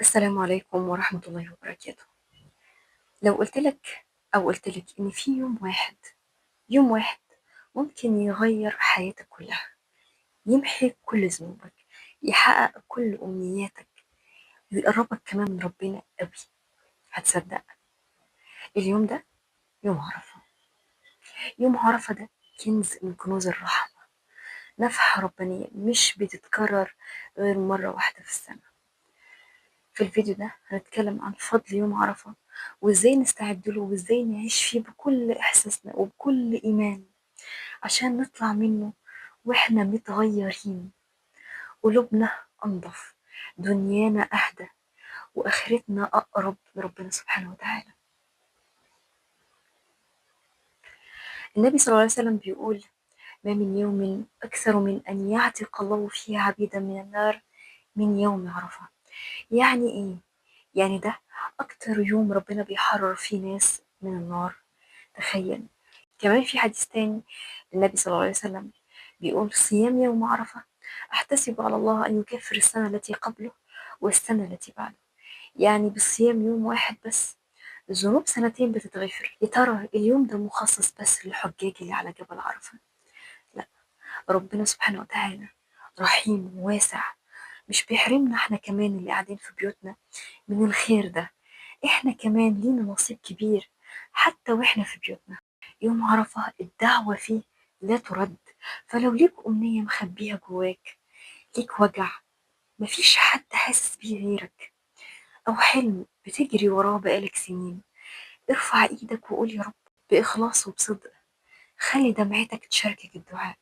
السلام عليكم ورحمة الله وبركاته. لو قلت لك أو قلت لك إن في يوم واحد، يوم واحد ممكن يغير حياتك كلها، يمحي كل ذنوبك، يحقق كل أمنياتك، ويقربك كمان من ربنا قوي، هتصدق؟ اليوم ده يوم عرفة. يوم عرفة ده كنز من كنوز الرحمة، نفحة ربانية مش بتتكرر غير مرة واحدة في السنة. في الفيديو ده هنتكلم عن فضل يوم عرفة، وازاي نستعد له، وازاي نعيش فيه بكل احساسنا وبكل ايمان عشان نطلع منه واحنا متغيرين، قلوبنا انضف، دنيانا اهدى، واخرتنا اقرب لربنا سبحانه وتعالى. النبي صلى الله عليه وسلم بيقول: ما من يوم اكثر من ان يعتق الله فيه عبيدا من النار من يوم عرفة. يعني ايه؟ يعني ده اكتر يوم ربنا بيحرر فيه ناس من النار. تخيل. كمان في حديث تاني للنبي صلى الله عليه وسلم بيقول: صيام يوم عرفة احتسب على الله ان يكفر السنة التي قبله والسنة التي بعده. يعني بصيام يوم واحد بس ذنوب سنتين بتتغفر. يا ترى اليوم ده مخصص بس للحجاج اللي على جبل عرفة؟ لا، ربنا سبحانه وتعالى رحيم وواسع، مش بيحرمنا احنا كمان اللي قاعدين في بيوتنا من الخير ده. احنا كمان لينا نصيب كبير حتى واحنا في بيوتنا. يوم عرفة الدعوة فيه لا ترد، فلو ليك أمنية مخبيها جواك، ليك وجع مفيش حد حاسس بيه غيرك، أو حلم بتجري وراه بقالك سنين، ارفع ايدك وقول يا رب بإخلاص وبصدق. خلي دمعتك تشاركك الدعاء.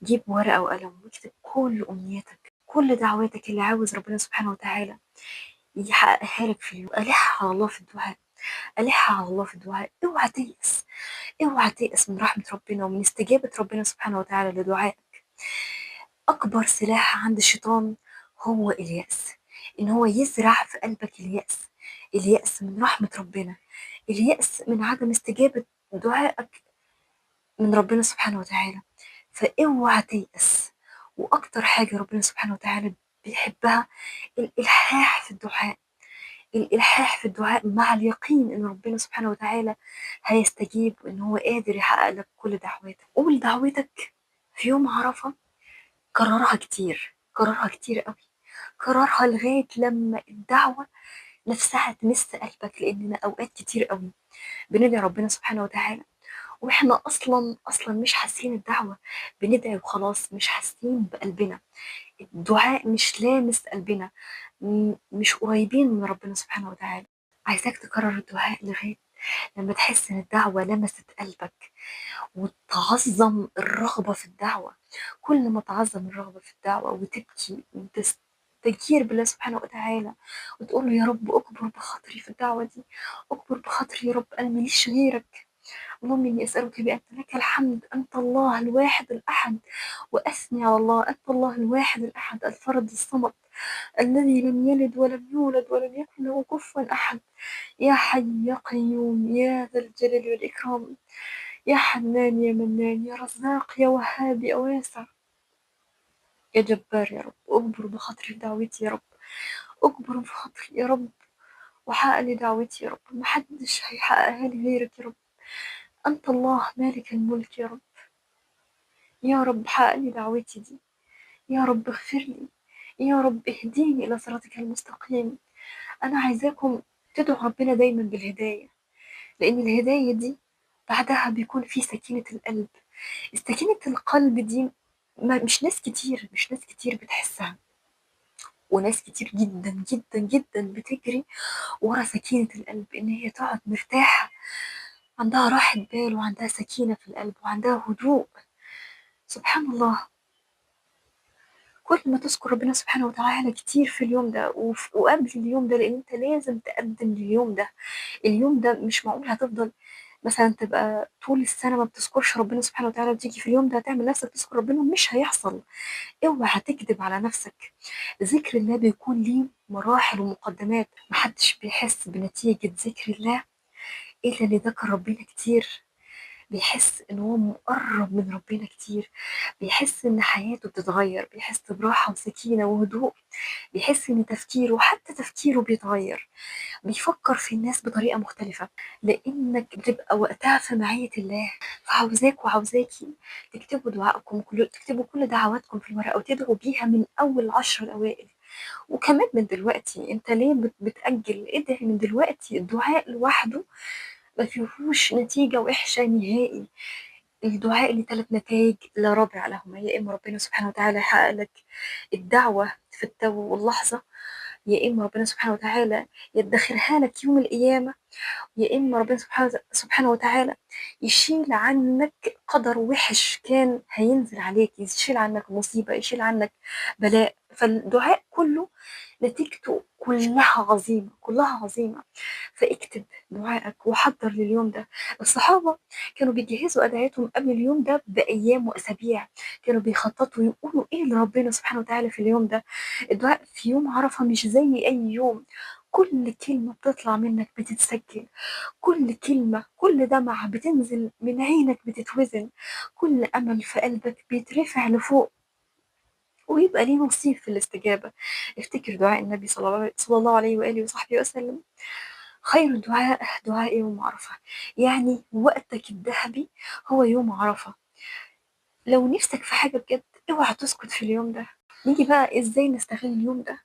جيب ورقة وقلم واكتب كل أمنياتك، كل دعواتك اللي عاوز ربنا سبحانه وتعالى يحققها لك في اليوم. ألح على الله في الدعاء، ألح على الله في الدعاء. اوعى تيأس، اوعى تيأس من رحمة ربنا ومن استجابة ربنا سبحانه وتعالى لدعائك. أكبر سلاح عند الشيطان هو اليأس، إن هو يزرع في قلبك اليأس، اليأس من رحمة ربنا، اليأس من عدم استجابة دعائك من ربنا سبحانه وتعالى. فاوعى تيأس. وأكتر حاجة ربنا سبحانه وتعالى بيحبها الإلحاح في الدعاء، الإلحاح في الدعاء مع اليقين إن ربنا سبحانه وتعالى هيستجيب وإن هو قادر يحقق لك كل دعواتك. قول دعوتك في يوم عرفة، كررها كتير، كررها كتير قوي، كررها لغاية لما الدعوة نفسها تمس قلبك. لأننا أوقات كتير قوي بندعي ربنا سبحانه وتعالى واحنا اصلا مش حاسين الدعوة، بندعي وخلاص، مش حاسين بقلبنا، الدعاء مش لامس قلبنا، مش قريبين من ربنا سبحانه وتعالى. عايزاك تكرر الدعاء لغاية لما تحس ان الدعوة لمست قلبك وتعظم الرغبة في الدعوة. كل ما تعظم الرغبة في الدعوة وتبكي وتستجير بالله سبحانه وتعالى وتقول له يا رب اكبر بخاطري في الدعوة دي، اكبر بخاطري يا رب، انا ماليش غيرك، اللهم إني أسألك بأن لك الحمد، أنت الله الواحد الأحد، وأثني على الله، أنت الله الواحد الأحد الفرد الصمد الذي لم يلد ولم يولد ولم يكن له كفوا أحد، يا حي يا قيوم يا ذا الجلال والإكرام، يا حنان يا منان يا رزاق يا وهاب يا واسع يا جبار يا رب، أكبر بخاطري في دعوتي يا رب، أكبر بخاطري يا رب، وحقق لي دعوتي يا رب، محدش هيحققها لي غيرك يا رب، أنت الله مالك الملك يا رب، يا رب حقق لي دعوتي دي، يا رب اغفر لي، يا رب اهديني إلى صراطك المستقيم. أنا عايزاكم تدعوا ربنا دايما بالهداية، لأن الهداية دي بعدها بيكون في سكينة القلب. سكينة القلب دي مش ناس كتير، مش ناس كتير بتحسها، وناس كتير جدا جدا جدا بتجري ورا سكينة القلب، إن هي تقعد مرتاحة، عندها راحة بال وعندها سكينة في القلب وعندها هدوء. سبحان الله، كل ما تذكر ربنا سبحانه وتعالى كتير في اليوم ده وقبل اليوم ده، لأن أنت لازم تقدم لليوم ده. اليوم ده مش معقول هتفضل مثلا تبقى طول السنة ما بتذكرش ربنا سبحانه وتعالى وتيجي في اليوم ده هتعمل نفسك تذكر ربنا، مش هيحصل. اوعى تكذب على نفسك. ذكر الله بيكون ليه مراحل ومقدمات، محدش بيحس بنتيجة ذكر الله إلا اللي ذكر ربنا كتير. بيحس إن هو مقرب من ربنا كتير، بيحس إن حياته بتتغير، بيحس براحة وسكينة وهدوء، بيحس إن تفكيره حتى تفكيره بيتغير، بيفكر في الناس بطريقة مختلفة، لأنك بتبقى وقتها في معية الله. فعاوزاك وعاوزاكي تكتبوا دعائكم، تكتبوا كل دعواتكم في الورقة وتدعوا بيها من أول 10 الأوائل، وكمان من دلوقتي. أنت ليه بتأجل؟ ادعي من دلوقتي. الدعاء لوحده ما فيهوش نتيجة وحشة نهائي. الدعاء ليه 3 نتائج لا رابع لهما، يا إما ربنا سبحانه وتعالى يحقق لك الدعوة في التو واللحظة، يا إما ربنا سبحانه وتعالى يدخرها لك يوم القيامة، يا إما ربنا سبحانه وتعالى يشيل عنك قدر وحش كان هينزل عليك، يشيل عنك مصيبة، يشيل عنك بلاء. فالدعاء كله نتيجته كلها عظيمة، كلها عظيمة. فاكتب دعائك وحضر لليوم ده. الصحابة كانوا بيجهزوا أدعيتهم قبل اليوم ده بأيام وأسابيع، كانوا بيخططوا ويقولوا إيه لربنا سبحانه وتعالى في اليوم ده. الدعاء في يوم عرفة مش زي أي يوم، كل كلمة بتطلع منك بتتسجل، كل كلمة، كل دمعة بتنزل من عينك بتتوزن، كل أمل في قلبك بيترفع لفوق ويبقى ليه نصيب في الاستجابة. افتكر دعاء النبي صلى الله عليه وآله وصحبه وسلم، خير الدعاء دعاء يوم عرفة. يعني وقتك الذهبي هو يوم عرفة. لو نفسك في حاجة بجد اوعى تسكت في اليوم ده. نيجي بقى ازاي نستغل اليوم ده؟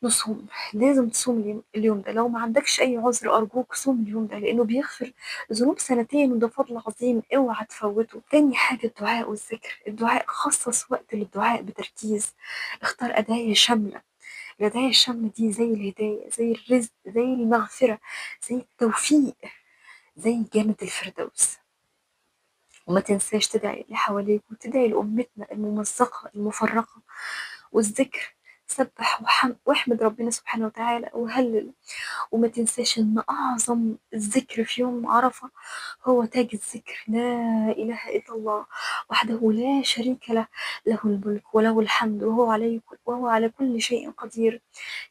نصوم، لازم تصوم اليوم ده. لو ما عندكش اي عذر ارجوك صوم اليوم ده، لانه بيغفر ذنوب سنتين وده فضل عظيم، اوعى تفوته. تاني حاجة الدعاء والذكر. الدعاء، خصص وقت للدعاء بتركيز، اختار أدعية شاملة. الأدعية الشاملة دي زي الهداية، زي الرزق، زي المغفرة، زي التوفيق، زي جنة الفردوس. وما تنساش تدعي اللي حواليك وتدعي لأمتنا الممزقة المفرقة. والذكر، سبح واحمد ربنا سبحانه وتعالى وهلل. وما تنساش ان اعظم الذكر في يوم عرفة هو تاج الذكر، لا اله الا الله وحده لا شريك له، له الملك وله الحمد وهو على كل شيء قدير.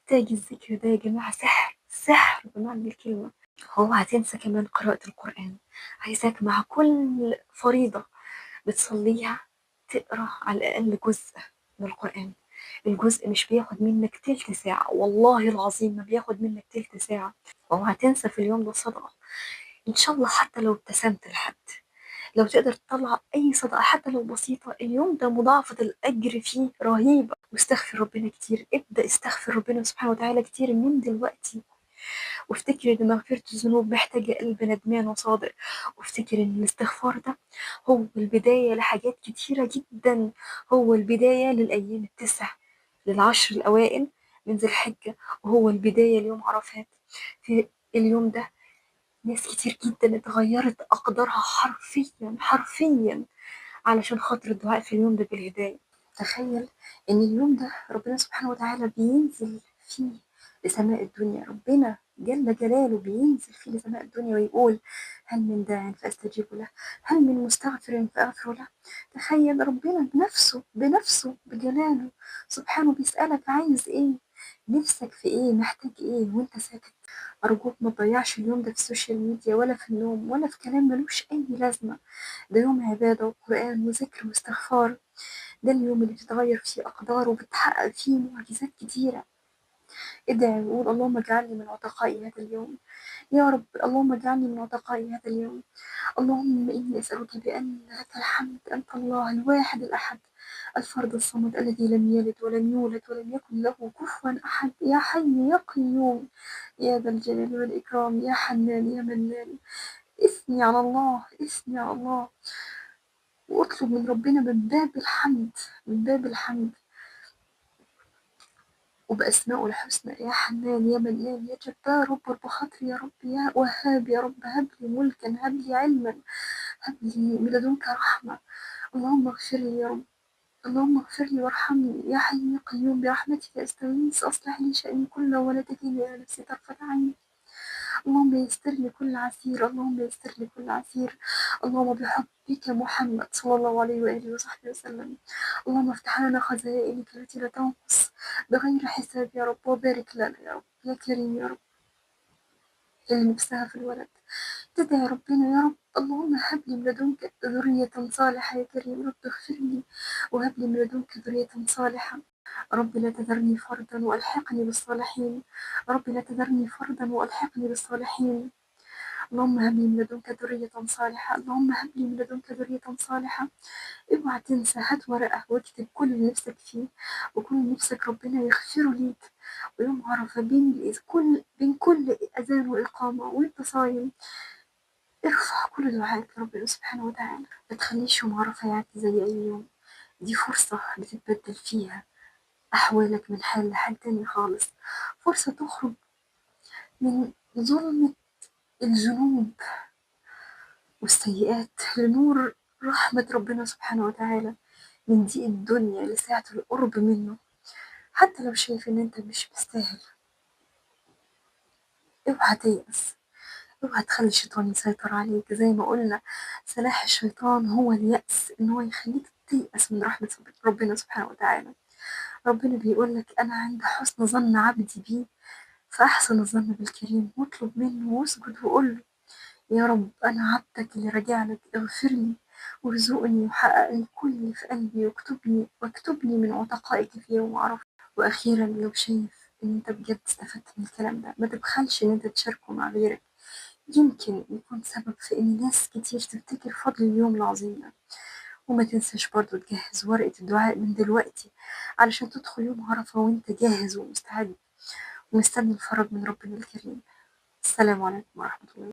تاج الذكر ده يا جماعة سحر، سحر بمعنى الكلمة. هو هتنسى كمان قراءة القرآن. عايزاك مع كل فريضة بتصليها تقرأ على الأقل جزء من القرآن. الجزء مش بياخد منك تلت ساعة، والله العظيم ما بياخد منك تلت ساعة. وهتنسى في اليوم ده صدقة إن شاء الله، حتى لو ابتسمت لحد، لو تقدر تطلع أي صدقة حتى لو بسيطة، اليوم ده مضاعفة الأجر فيه رهيبة. واستغفر ربنا كتير، ابدأ استغفر ربنا سبحانه وتعالى كتير من دلوقتي. وافتكر إن مغفرة الذنوب محتاجة قلب ندمان وصادق. وافتكر إن الاستغفار ده هو البداية لحاجات كتيرة جدا، هو البداية للأيام 9، للعشر الأوائل من ذي الحجة، وهو البداية ليوم عرفات. في اليوم ده ناس كتير جدا اتغيرت أقدارها حرفيا حرفيا علشان خاطر الدعاء في اليوم ده بالهداية. تخيل إن اليوم ده ربنا سبحانه وتعالى بينزل فيه لسماء الدنيا، ربنا جل جلاله بينزل فيه لسماء الدنيا ويقول هل من داع فأستجيب له، هل من مستغفر فأغفر له. تخيل ربنا بنفسه بنفسه بجلاله سبحانه بيسألك عايز ايه، نفسك في ايه، محتاج ايه، وانت ساكت. أرجوك ما تضيعش اليوم ده في ال social media ولا في النوم ولا في كلام ملوش أي لازمة. ده يوم عبادة وقرآن وذكر واستغفار، ده اليوم اللي بتتغير فيه أقدار وبتحقق فيه معجزات كتيرة. ادعي وقول اللهم اجعلني من عتقاء هذا اليوم يا رب، اللهم اجعلني من عتقاء هذا اليوم. اللهم إني أسألك بأن لك الحمد، أنت الله الواحد الأحد الفرد الصمد الذي لم يلد ولم يولد ولم يكن له كفوا أحد، يا حي يا قيوم يا ذا الجلال والإكرام، يا حنان يا منان. اثني على الله، اثني على الله، واطلب من ربنا من باب الحمد، من باب الحمد وبأسمائه الحسنى، يا حنان يا منان يا جبار، رب بخاطري يا رب، يا وهاب يا رب، هب لي ملكا، هب لي علما، هب لي من لدنك رحمة. اللهم اغفر لي يا رب، اللهم اغفر لي وارحمني يا حي يا قيوم، برحمتك استغيث، اصلح لي شأني كله ولا تكلني الى نفسي طرفة عين. اللهم يسر لي كل عسير، اللهم يسر لي كل عسير، اللهم بحبك محمد صلى الله عليه وآله وصحبه وسلم. اللهم افتح لنا خزائنك التي لا تنقص بغير حساب يا رب، وبارك لنا يا رب يا كريم يا رب. اللي نفسها في الولد تدعي ربنا يا رب اللهم هب لي من لدنك ذرية صالحة يا كريم، رب اغفر لي وهب لي من لدنك ذرية صالحة، رب لا تذرني فردا وألحقني بالصالحين، رب لا تذرني فردا وألحقني بالصالحين، اللهم هب لي من لدنك ذرية صالحة، اللهم هب لي من لدنك ذرية صالحة. اوعى تنسى، هات ورقة واكتب كل اللي نفسك فيه وكل اللي نفسك ربنا يغفره ليك. ويوم عرفة بين كل أذان وإقامة وانت صايم ارفع كل دعائك لربنا سبحانه وتعالى. ما تخليش يوم عرفة يعدي زي أي يوم، دي فرصة بتتبدل فيها أحوالك من حال لحال تاني خالص، فرصة تخرج من ظلمة الذنوب والسيئات لنور رحمة ربنا سبحانه وتعالى، من ضيق الدنيا لساعة القرب منه. حتى لو شايف إن أنت مش مستاهل، اوعى تيأس، اوعى تخلي الشيطان يسيطر عليك. زي ما قلنا سلاح الشيطان هو اليأس، إن هو يخليك تيأس من رحمة ربنا سبحانه وتعالى. ربنا بيقول لك أنا عند حسن ظن عبدي بي فأحسن الظن بالكريم، واطلب منه واسجد وقول له يا رب أنا عبدك اللي راجع لك، اغفر لي وارزقني وحقق لي كل اللي في قلبي، واكتبني من عتقائك في يوم عرفة. وأخيرا لو شايف إن أنت بجد استفدت من الكلام ده، ما تبخلش إن أنت تشاركه مع غيرك، يمكن يكون سبب في إن ناس كتير تفتكر فضل اليوم العظيم ده. وما تنساش برضو تجهز ورقة الدعاء من دلوقتي علشان تدخل يوم عرفة وانت جاهز ومستعد ومستني الفرج من ربنا الكريم. السلام عليكم ورحمة الله.